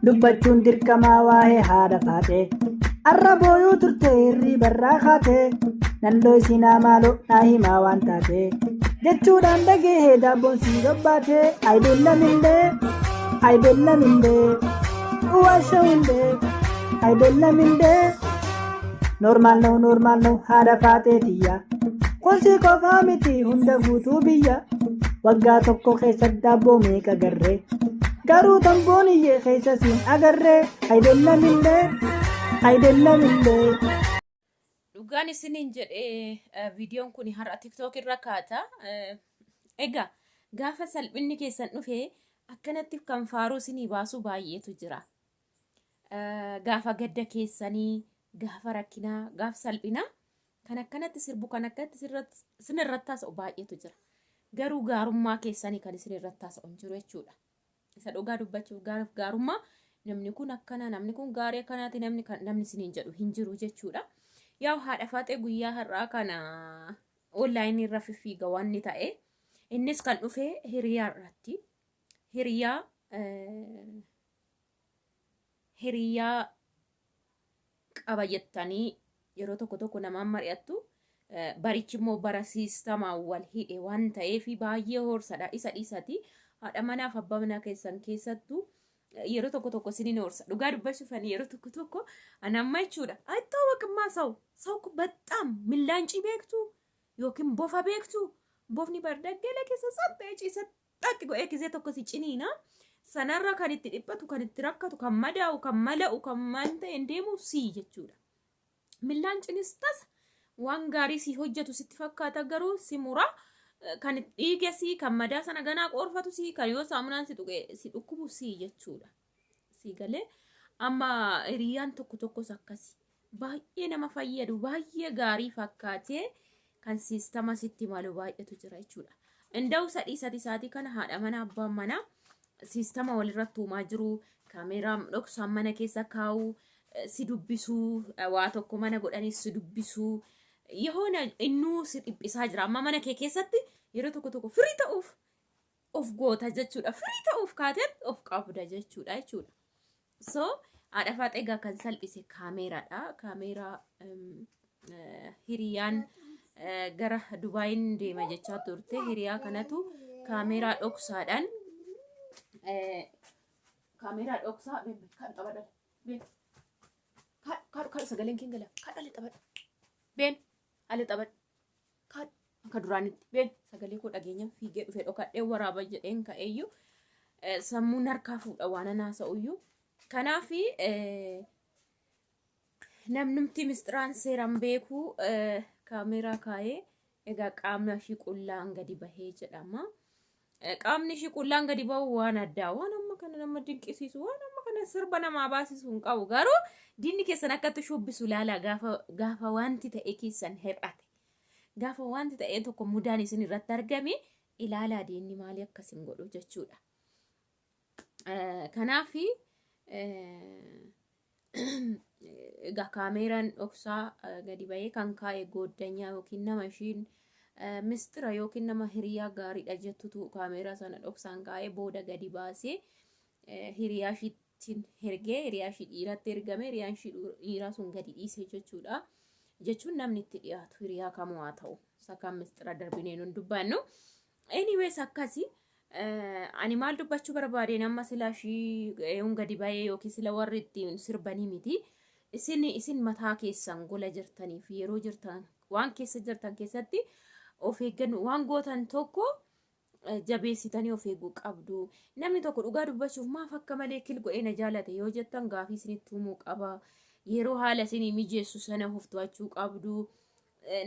Dubbachuun dirqamaa waa'ee haadha faatee. Arra booyuu turte hirriibarraa kaatee. Nandoo isinaa maaloo naa himaa waan taate. Jechuudhaan dhagahee daabboon sii gabbaate. Ayidollamillee ayidollamillee waashawillee ayidollamillee. Normaal ነው ኖርማል ነው haadha faatee tiyya. Kunsii qofaa miti hunda guutuu biyya. Waggaa tokko keessatti daabboo meeqa garree. Garuu tamboon iyyee keessa siin agarree. Ayidollamillee ayidollamillee. Dhugaan isiniin jedhee viidiyoon kun har'a TikTok irra kaata. Egaa gaafa salphinni keessan dhufe akkanatti kan faaruu isinii baasu baay'eetu jira. Gaafa gadda keessanii, gaafa rakkinaa, gaafa salphinaa kan akkanatti sirbu kan akkanatti isin irratti haasa'u baay'eetu jira. Garuu gaarummaa keessanii kan isin irratti haasa'u hin jiru jechuudha. Isa dhugaa dubbachuuf gaariif gaarummaa namni kun akkana namni kun gaarii akkanaati namni kan namni isiniin jedhu hin jiru jechuudha. Yaa'u haadha faaxee guyyaa har'aa kana onlaayinii irra fiffiiga wanni ta'e innis kan dhufe hiriyaa irratti hiriyaa hiriyaa qaba jettanii yeroo tokko tokko namaan mari'attu barichi immoo bara siistamaan wal hidhe waan ta'eef baay'ee hoorsadha isa dhiisati haadha manaaf abbaa manaa keessan keessattuu yeroo tokko tokko isinin hoorsa dhugaa dubbachuuf ani yeroo tokko tokko ani amma jechuudha አይታወቅማ ሰው ሰው እኮ በጣም ሚላንጪ beektu yookiin bofa beektu bofni bardaggela keessa saxxee ciisa xaqqi godhee gizee tokko si ciniina sanarra kan itti dhiphatu kan itti rakkatu kan madaa'u kan mala'u kan maan ta'e hin deemu sii jechuudha. Millaancinis tasa waan gaarii si hojjetu sitti fakkaata garuu si mura kan dhiige sii kan madaa sana ganaa qoorfatu sii kan yoo saamunaan si tuqe si dhukkubu sii jechuudha. Sii galee amma hiriyaan tokko tokkos akkasi baay'ee nama fayyadu baay'ee gaarii fakkaatee kan siistama sitti malu baay'eetu jira jechuudha. Inda'u sadii sadi saatii kana haadha mana abbaan manaa siistama walirratti uumaa jiru kaameeraa dhoksaan mana keessa kaa'u si dubbisuu waa tokko mana godhanii si dubbisuu yehoona innuu si dhiphisaa jira amma mana kee keessatti yeroo tokko tokko firii ta'uuf of goota jechuudha firii ta'uuf kaateen of qabda jechuudha jechuudha so haadha faaxee egaa kan salphise kaameeraadha kaameeraa hiriyaan gara Dubaayin deema jechaa turte hiriyaa kanatu kaameeraa dhoksaadhaan kaameeraa dhoksaa kan qabadha been kaadhu kaadhu sagaleen kee gala kaadhu ale taphadhu been ale taphadhu kaadhu akka duraanitti been sagalee koo dhageenyaan fiigee dhufe dhokadhee waraaba jedheen ka'eeyyuu sammuun harkaa fuudha waan anaa sa'uyyuu kanaaf namnumti misxiraan seeraan beeku kaameeraa kaa'ee egaa qaamni ishii qullaan gadi bahee jedhama. Qaamni ishii qullaan gadi bahu waan addaa waan amma kana nama dinqisiisu waan amma kana sirba namaa baasisu hin qabu garuu diinni keessan akkatti shubbisu ilaalaa gaafa gaafa wanti ta'e keessan hir'ate gaafa wanti ta'e tokko mudaan isin irratti argame ilaalaa diinni maalii akkasin godhu jechuudha. Kanaaf egaa kaameeraan dhoksaa gadi bahee kan kaa'e gooddanyaa yookiin nama ishiin mistira yookiin nama hiriyaa gaariidha jettutu kaameeraa sana dhoksaan kaa'ee booda gadi baasee hiriyaa ishiittiin ergee hiriyaa ishii dhiiratti ergame hiriyaan ishii dhiiraa sun gadi dhiise jechuudha. Jechuun namni itti dhiyaatu hiriyaa kamuu haa ta'u isa kan mistira darbinee nun dubbannu. Anyways akkasi ani maal dubbachuu barbaadeen amma sila ishii eeyyuun gadi bahee yookiin sila warri ittiin sirbanii miti. Isin isin mataa keessan gola jirtanii fi yeroo jirtan waan keessa jirtan keessatti of eeggannu waan gootan tokko jabeessitanii of eeguu qabdu. Namni tokko dhugaa dubbachuuf maaf akka malee kil godhee na jaalate yoo jettan gaafii isinitti uumuu qaba. Yeroo haala isinii mijeessu sana of to'achuu qabdu.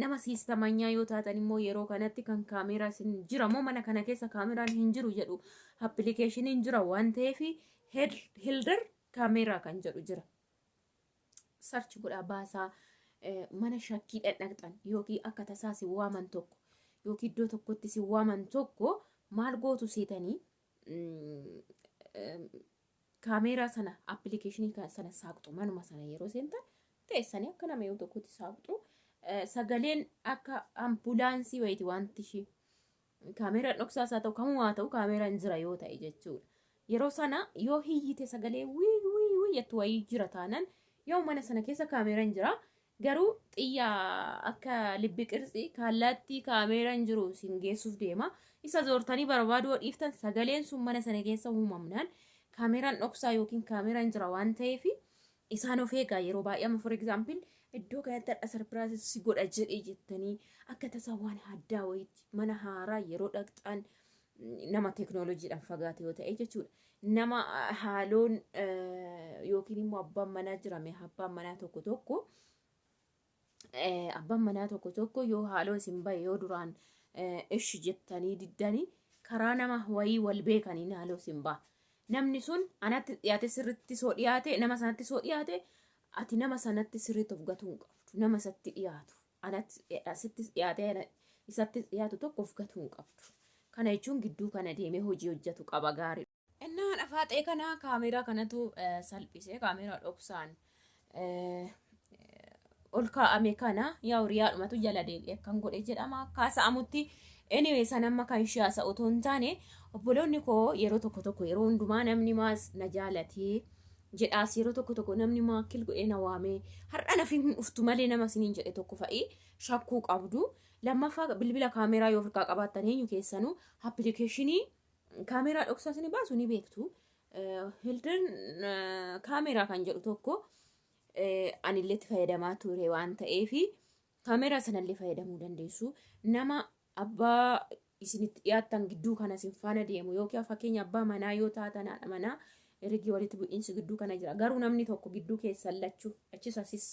Nama siistamanyaa yoo taatan immoo yeroo kanatti kan kaameeraa isin jira moo mana kana keessa kaameeraan hin jiru jedhu appilikeeshiniin jira waan ta'eef hilder kaameeraa kan jedhu jira. Sarchi godhaa baasaa mana shakkii dhaqxan yookiin akka tasaa si waaman tokko yookiin iddoo tokkotti si waaman tokko maal gootu seetanii kaameeraa sana appilikeeshinii sana saaqxu manuma sana yeroo seentan teessanii akka nama yoo tokkotti saaqxu sagaleen akka ambulaansii wayiiti wanti ishii kaameeraan dhoksaas haa ta'u kamuu haa ta'u kaameeraan jira yoo ta'e jechuudha. Yeroo sana yoo hiyyite sagalee wii wii wii jettu wayii jira taanan yoo mana sana keessa kaameeraan jira. Garuu xiyya akka libbi qirtsi kallattii kaameeraan jiru isin geessuuf deema. Isa zoortanii barbaaduu yoo dhiiftan sagaleen sun mana sana keessa uumamnaan kaameeraan dhoksaa yookiin kaameeraan jira waan ta'eef isaan of eegaa. Yeroo baay'ee amma, for example, iddoo kanatti har'a surprise si godha jedhee jettanii akka tasaa waan addaa wayiitti mana haaraa yeroo dhaqxan, nama teeknooloojiidhaan fagaate yoo ta'e jechuudha. Nama haaloon yookiin immoo abbaan manaa jirame, abbaan manaa tokko tokko yoo haaloo isin bahe, yoo duraan ishi jettanii diddanii, karaa nama wayii wal beekaniin haaloo isin baha. Namni sun anatti dhiyaate, sirriitti soo dhiyaate, nama sanatti soo dhiyaate, ati nama sanatti sirriitti of gatuu hin qabdu. Nama isatti dhiyaatu, anatti asitti dhiyaate isatti dhiyaatu tokko of gatuu hin qabdu. Kana jechuun gidduu kana deemee hojii hojjetu qaba gaarii. Innaan afaaxee kana kaameeraa kanatu salphisee kaameeraa dhoksaan ol kaa'ame kana yaa hiriyaadhumatu jala deebi'e akkan godhe jedhama kaasa'amutti. Anyway, san amma kan ishee haasa'u otoo hin taane, obboloonni koo, yeroo tokko tokko, yeroo hundumaa namni maas na jaalatee jedhaas, yeroo tokko tokko namni maakil godhee na waamee har'a nafi hin dhuftu malee nama isiniin jedhe tokko fa'i shakkuu qabdu. Lammaffaa, bilbila kaameeraa yoo ofirkaa qabaattan, eenyu keessanuu appilikeeshinii kaameeraa dhoksaa isin baasu ni beektu. Hidden kaameeraa kan jedhu tokko anillee itti fayyadamaa ture waan ta'eefi kaameeraa sanallee fayyadamuu dandeessu. Nama abbaa isinitti dhiyaattan gidduu kana isin faana deemu yookiin fakkeenya abbaa manaa yoo taatan, haadha manaa ergi walitti bu'iinsi gidduu kana jira. Garuu namni tokko gidduu keessan lachuu achis asis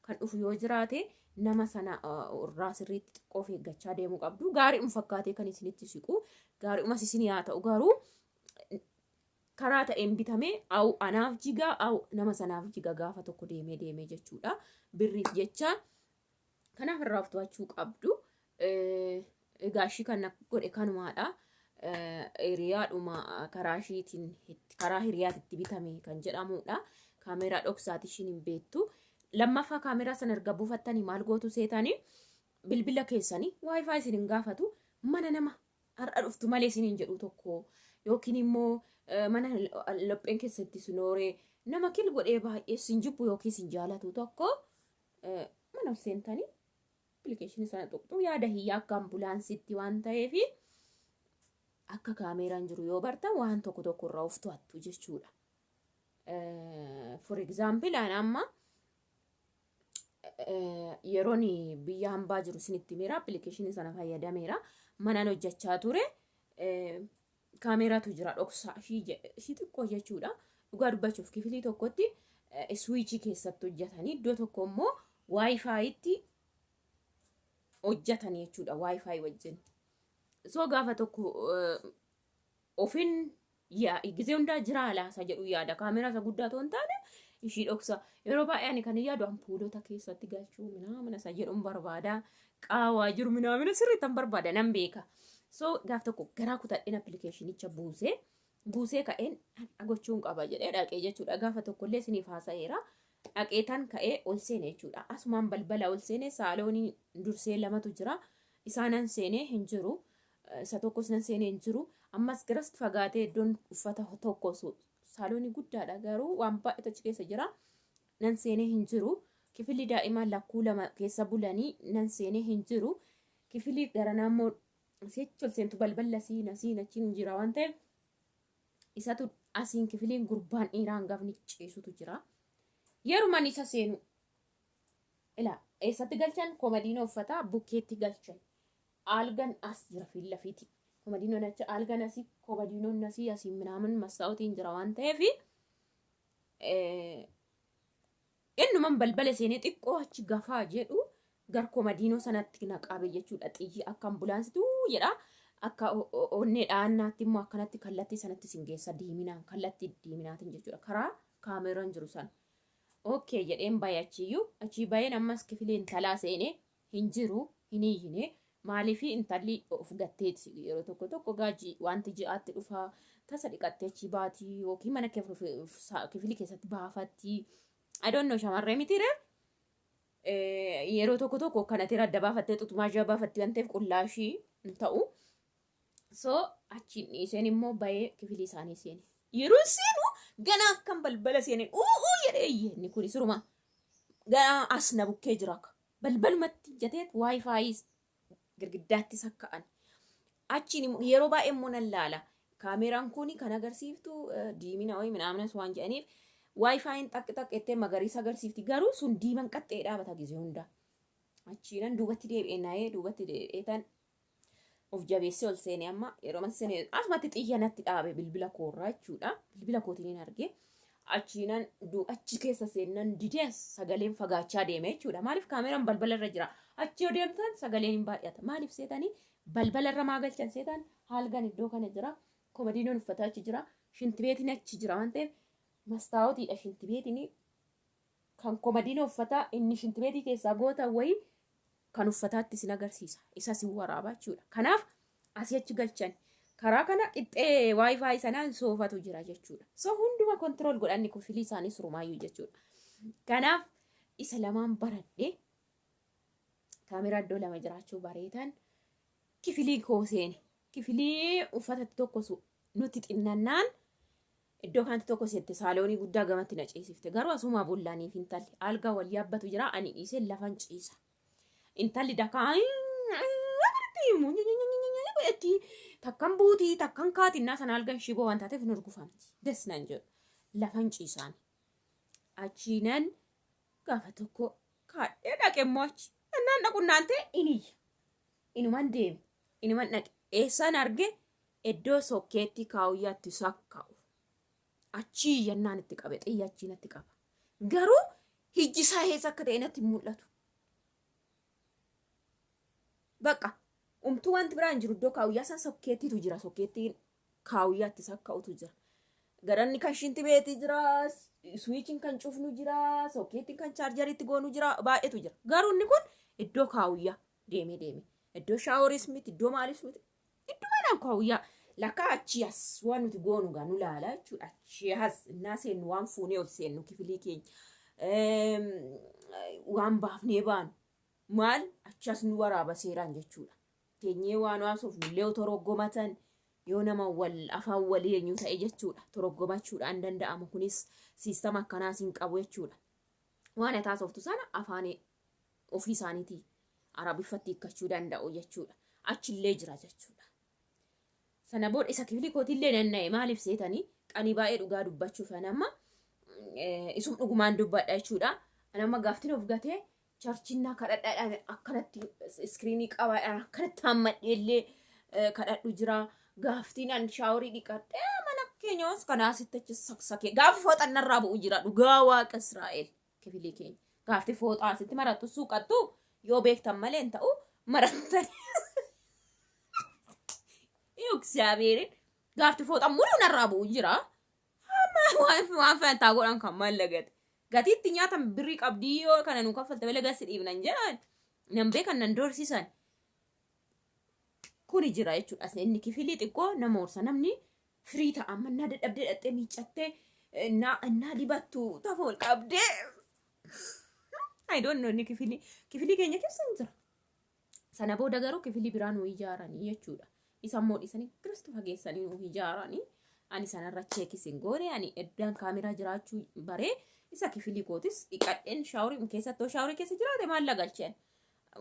kan dhufu yoo jiraate, nama sana irraa sirriitti xiqqoo of eeggachaa deemuu qabdu. Gaariidhuma fakkaatee kan isinitti siqu gaariidhumas isin haa ta'u, garuu karaa ta'een bitamee au anaaf jigaa au nama sanaaf jiga gaafa tokko deemee deemee jechuudha. Birriif jecha kanaaf irraa of to'achuu qabdu. Egaa ishii kan godhe kanumaadha. Hiriyaadhuma karaa ishiitiin, karaa hiriyaatitti bitame kan jedhamudha. Kaameeraa dhoksaati, ishiin hin beektu. Lammaffaa, kaameeraa sana erga buufattanii maal gootu seetanii? Bilbila keessanii WiFi isin hin gaafatu. Mana nama har'a dhuftu malee isiniin jedhu tokko yookiin immoo mana lopheen keessatti sinooree nama kil godhee baay'ee sin jibbu yookiin sin jaalatu tokko mana ol seentanii appilikeeshinii sana tuqxu. Yaada hiyyaa akka ambulaansiitti waan ta'eef, akka kaameeraan jiru yoo bartan waan tokko tokko irraa of to'attu jechuudha. For example, ani amma yeroon biyya hambaa jiru isinitti himeera, appilikeeshinii sana fayyadameera. Manaan hojjechaa ture. Kaameeraatu jira dhoksaa ishii xiqqoo jechuudha. Dhugaa dubbachuuf kifilii tokkotti swiichii keessatti hojjetanii, iddoo tokko immoo WiFitti hojjetanii jechuudha, WiFi wajjin. So gaafa tokko ofin gizee hundaa jira alaasa jedhu yaada, kaameeraa isa guddaa otoo hin taane ishii dhoksa. Yeroo baay'ee ani kan yaadu ampuulota keessatti galchuu minaamina isa jedhuun barbaada. Qaawaa jiru minaamina sirriitti barbaada, nan beeka. So gaaf tokko garaa kutadheen appilikeeshinicha buusee buusee ka'een gochuun qaba jedhee dhaqee jechuudha. Gaafa tokkollee isiniif haasa'eera. Dhaqeetan ka'ee ol seene jechuudha. Asumaan balbala ol seene, saaloonii dursee lamatu jira. Isaanan seenee hin jiru. Isa tokkos nan seenee hin jiru. Ammas garas fagaatee iddoon uffata tokko, saaloonii guddaadha garuu waan baay'eetu achi keessa jira. Nan seenee hin jiru. Kifilli daa'imaa lakkuu lama keessa bulanii nan seenee hin jiru. Kifilli garanaa immoo si'achi ol seentu balballa asiin asiin achiin jira waan ta'eef, isatu asiin kifiliin gurbaan dhiiraa hangafni ciisutu jira. Yeruman isa seenu ilaa eessatti galchan? Komadiinoo uffataa bukkeetti galchan. Algan as jira fiillafiiti. Komadiinoon achi, algan asii, komadiinoon asii asii minaamin mastaa'otiin jira waan ta'eef, innuman balbala seenee xiqqoo achi gafaa jedhu gar komadiinoo sanatti na qabe jechuudha. Xiyyi akka ambulaansituu jedha. Akka onnee dha'annaatti immoo akkanatti kallattii sanatti sin geessa, diiminaan, kallattii diiminaatiin jechuudha. Karaa kaameeraan jiru sana. Okay jedheen bahe achiyyuu. Achii baheen ammas kifilee intalaa seenee hin jiru, hin iyyine. Maaliif? Intalli of gatteeti. Yeroo tokko tokko gaajii wanti ji'aatti dhufaa tasa dhiqattee achii baatii yookiin mana kifilii keessatti baafatti. I don't know, shamarree mitiire. Yeroo tokko tokko kanatti radda baafattee xuxumaa ishee baafatti waan ta'eef qullaa ishii hin ta'u. So achiin dhiiseen immoo bahee kifilii isaanii seene. Yeroo seenu ganaa akkam balbala seeneen u'uu jedhee iyye inni kuni suruma ganaa as na bukkee jira akka balbalumatti ijjateet waayifaayi girgiddaatti sakka'an. Achiin yeroo baay'ee immoo nan laala. Kaameeraan kun kan agarsiiftu diimina wayii minaaminas waan jedhaniif waayifaayiin xaqqi xaqqettee magariisa agarsiifti garuu sun diiman qaxxee dhaabata gizee hundaa. Achiinan duubatti deebi'ee na'ee duubatti deebi'ee tan of jabeessee ol seenee amma yeroo man seenee asumatti xiyya natti dhaabe bilbila koorraa jechuudha. Bilbila kootiin hin arge. Achiinan achi keessa seennan didee sagaleen fagaachaa deeme jechuudha. Maaliif kaameeraan balbala irra jira. Achi yoo deemtan sagaleen hin baay'ata. Maaliif seetanii balbala irra maa galchan seetan haalgan iddoo kana jira. Komadiinoon uffataa achi jira. Shintibeetiin achi jira waan ta'eef mastaawotiidha shintibeetiin kan komadiinoo uffataa inni shintibeetii keessaa gootan wayii kan uffataatti isin agarsiisa. Isa isin waraabaa jechuudha. Kanaaf asii achi galchan. Karaa kana qixxee waayifaayi sanaan soofatu jira jechuudha. So hunduma kontirool godhanni kufilii isaanii surumaayyuu jechuudha. Kanaaf isa lamaan baradhee kaameraa iddoo lama jiraachuu bareetan kifilii koo seene. Kifilii uffatatti tokkosu nutti xinnannaan iddoo kanatti tokko seette saaloonii guddaa gamatti na ciisifte. Garuu asumaa bollaaniif intalli algaa wal yaabbatu jira ani dhiisee lafan ciisa. Intalli dakaa godhatti takkan buutii takkan kaatinnaa sana algan shiboo waan taateef nu urgufamti. Des nan jedhu lafan ciisaan. Achiinan gaafa tokko kaadhee dhaqe immoo achi. Innaan dhaqunnaan ta'e iniyya. Inuman deeme. Inuman dhaqe. Eessaan arge iddoo sokkeetti kaawuyyaatti sakka'u. Achii iyyannaan itti qabe xiyya achii natti qaba. Garuu hijji isaa eessa akka ta'e natti hin mul'atu. Bakka umtuu wanti biraa hin jiru iddoo kaawuyyaa san sokkeettiitu jira sokkeettiin kaawuyyaatti sakka'utu jira. Garanni kan shinti beetii jira, suwiichiin kan cufnu jira, sokkeettiin kan chaarjariitti goonu jira, baay'eetu jira. Garuu inni kun iddoo kaawuyyaa deemee deemee iddoo shaaworiis miti, iddoo maaliis miti, iddoo manaan kaawuyyaa lakkaa achii as waan nuti goonu gaa nu laala jechuudha. Achii as innaa seennu waan fuunee ol seennu kifilii keenya waan baafnee baanu maal achi as nu waraaba seeraan jechuudha. Teenyee waan haasofnu illee yoo toroggomatan yoo nama wal afaan walii eenyu ta'e jechuudha. Toroggomachuudhaan danda'ama kunis siistama akkanaas hin qabu jechuudha. Waan ati haasoftu sana afaan ofii isaaniitii arabiffatti hiikkachuu danda'u jechuudha. Achillee jira jechuudha. Sana booda isa kifilii kootillee nanna'e maaliif seetanii qanii baay'ee dhugaa dubbachuuf an amma isum dhugumaan dubbadha jechuudha. An amma gaaftiin of gatee charchinnaa kadhadhaadhaan akkanatti iskiriinii qabaadhaan akkanatti hammadheellee kadhadhu jira. Gaaftiin an shaaworii dhiqadhee mana keenyaas kanaa asitti achi saksakee gaafa fooxan narraa bu'u jira dhugaa waaqa Israa'el kifilii keenya. Gaafti fooxaa asitti marattu suuqattu yoo beektan malee hin ta'u marattani. እግዚአብሔርን gaafti fooxan muluu narraa bu'u jira. Amma waan fentaa godhan kan mallagate. Gatiitti nyaatan birrii qabdii yoo kana nu kaffalte malee gasi dhiibnan jedhan. Nan beekan nan doorsisan. Kuni jira jechuudha. Inni kifilii xiqqoo nama horsa namni firii ta'a. Amma innaa dadhabdee dhattee miiccattee innaa dibattu tafa ol qabdee. I don't know inni kifilii kifilii keenya keessa hin jira. Sana booda garuu kifilii biraa nu ijaaranii jechuudha. Isa immoo dhiisanii kiristu fageessanii nu ijaaranii. Ani sanarra cheekis hin goone ani eddaan kaameraa jiraachuu baree isa kifilii kootis dhiqadheen shaaworii keessatti shaaworii keessa jiraate maal lagalcheen.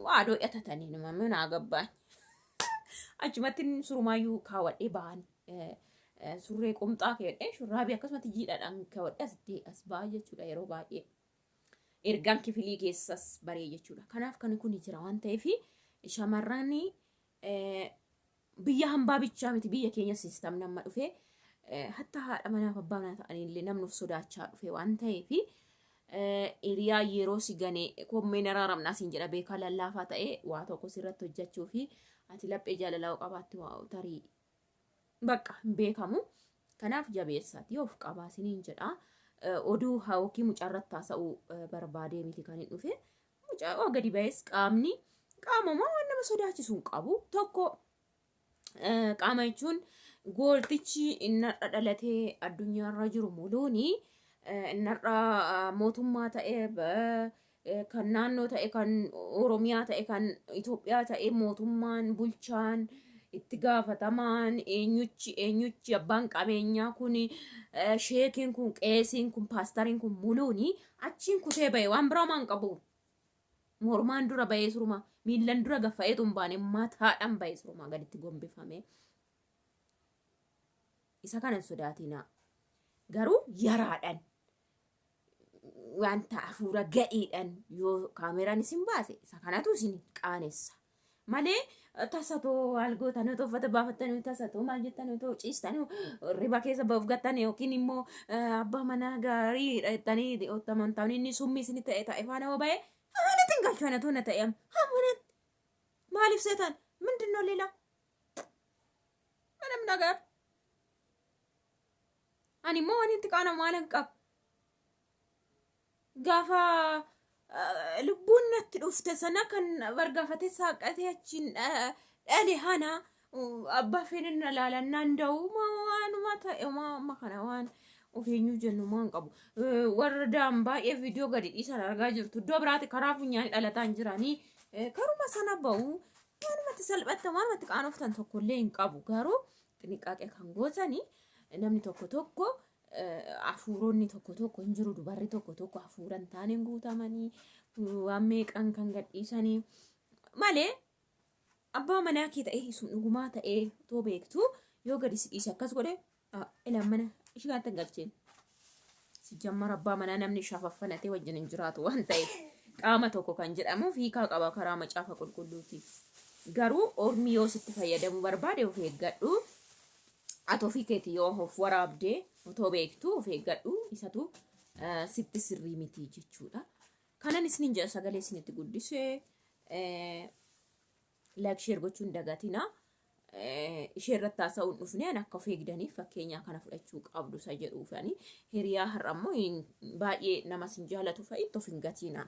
Waa doo'atatanii numa naa gabbaan. Achumatti surumaayyuu kaawwadhee ba'an surree qumxaa keedhee shurraabii akkasumatti jiidhaadhaan kaawwadhee asitti as ba'a jechuudha yeroo baay'ee. Ergaan kifilii keessas baree jechuudha. Kanaaf kan kun jira waan ta'eef shamarran biyya hambaa bichaa miti biyya keenya siistam nama dhufee hatta haadha manaaf abbaa manaa ta'anii illee namni of sodaachaa dhufe waan ta'eef hiriyaa yeroo si gane kommeen araaramnaa siin jedha beekaa lallaafaa ta'ee waa tokko sirratti hojjechuu fi ati laphee jaalalaa qabaatte waa tarii bakka hin beekamu. Kanaaf jabeessaati of qabaa isiniin jedha. Oduu yookiin mucaarratti haasa'uu barbaadee miti kan hin dhufe. Mucaa yoo gadi ba'es qaamni qaamuma waan nama sodaachisu hin qabu. Tokko qaama jechuun gooltichi innarra dhalatee addunyaarra jiru muluuni innarra mootummaa ta'ee kan naannoo ta'e kan Oromiyaa ta'e kan Itoophiyaa ta'e mootummaan bulchaan Itti gaafatamaan eenyuchi eenyuchi abbaan qabeenyaa kun, sheekiin kun, qeesiin kun, paastariin kun muluuni achiin kutee ba'e, waan biraa maan qabu. Mormaan dura ba'ee suruma miillan dura gaffa'eetu hin baane, mataadhaan ba'ee surumaa gaditti gombifame. Isa kana hin sodaatinaa. Garuu yaraadhaan wanta hafuura ga'iidhaan yoo kaameraan isin baase, isa kanatu isin qaanessa. Malee tasatoo maal gootanii otoo uffata baafattanii, tasatoo maal jettanii otoo ciistanii riba keessa ba'uuf gattanii, yookiin immoo abbaa manaa gaarii jettanii ottamantaanii inni summii isin ta'e ta'e faana yoo ba'e, hamanatti hin galchu. Anatu na ta'e hamanatti maaliif seetan ምንድን ነው ሌላ ምንም ነገር? Ani immoo waan itti qaana maal hin qabu. Gaafa lubbuun natti dhufte sana kan bargaafatee saaqatee achiin dhale hana abbaa fedhan na laalannaan da'u waanuma ta'e amma kana waan of eenyuu jennu maan qabu. Warra daan baay'ee viidiyoo gadi dhiisan argaa jirtu. Iddoo biraati karaa funyaanii dhalataan jiranii karuma sana ba'u, waanumatti salphatta waanumatti qaanoftan tokkollee hin qabu. Garuu xiniqaaqee kan gootanii namni tokko tokko, hafuuronni tokko tokko hin jiru, dubarri tokko tokko hafuura hin taaneen guutamanii waan meeqan kan gadhiisanii malee, abbaa manaa kee ta'ee sun dhugumaa ta'ee otoo beektu yoo gadi si dhiise akkas godhe, ilaan mana ishii kanatti hin galcheen. Sijjammara abbaa manaa namni shafaffanatee wajjin hin jiraatu waan ta'eef, qaama tokko kan jedhamu hiikaa qaba karaa Macaafa Qulqulluuti. Garuu ormi yoo sitti fayyadamuu barbaade of eeggadhu. Ati ofii keetii yoo of waraabdee otoo beektu of eeggadhu, isatu sitti sirrii miti jechuudha. Kanan isinin jedha, sagalee isinitti guddisee like, share gochuun dagatina. Ishee irratti haasa'uun dhufne, ani akka of eegdaniif fakkeenyaa kana fudhachuu qabdu isa jedhuufani. Hiriyaa har'a immoo baay'ee nama sin jaalatu fa'i itti of hin gatina.